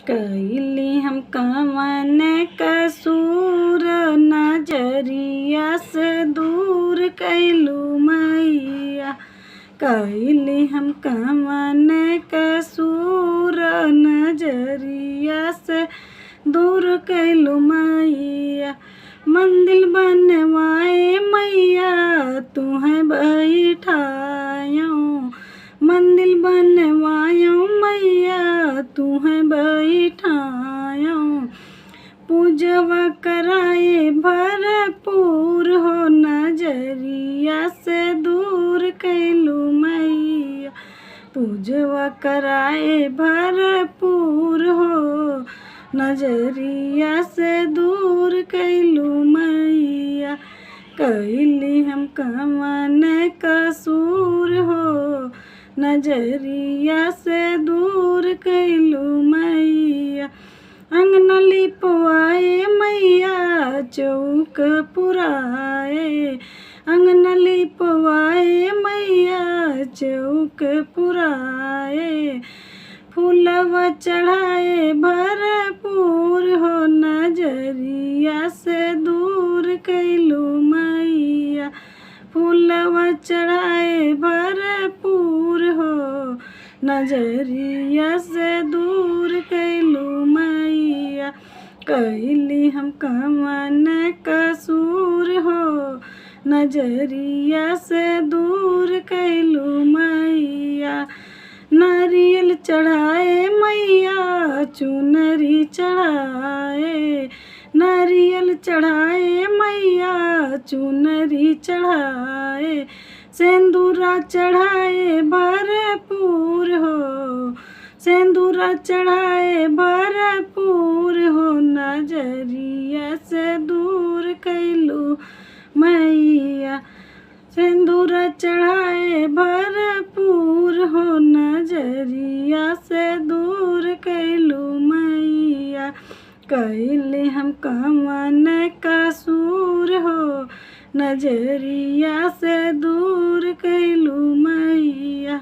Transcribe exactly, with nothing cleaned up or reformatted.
कैली हम कवन कसूर, नजरिया से दूर कैलू मैया। कैली हम कवन कसूर, नजरिया से दूर कैलू मैया। मंदिर बनवाए मैया तुहें बैठायो, मंदिर बनवायो मैया तुहें बैठायो। पूजवा कराए भरपूर हो, नजरिया से दूर कैलू मैया। पूजवा कराए भरपूर हो, नजरिया से दूर कैलू मैया। कैली हम कवन कसूर हो, नजरिया से दूर कैलू मैया। अंगना लिपवाए मैया चौक पुराए, अंगना लिपवाए मैया चौक पुराए। फूलवा चढ़ाए भरपूर हो, नजरिया से दूर कैलू मैया। फूलवा चढ़ाए भरपूर हो, नजरिया से दूर कैलू मैया। कैली हम कवन कसूर हो, नजरिया से दूर कैलू मैया। नारियल चढ़ाए मैया चुनरी चढ़ाए, नारियल चढ़ाए मैया चुनरी चढ़ाए। सेंदूरा चढ़ाए भरपूर हो, सेंदूरा चढ़ाए भरपूर हो, नजरिया से दूर कैलू मैया। सेंदूरा चढ़ाए भरपूर हो, नजरिया से दूर कैलू मैया। कैली हम कवन कसूर हो, नजरिया से दूर कैलू मैया।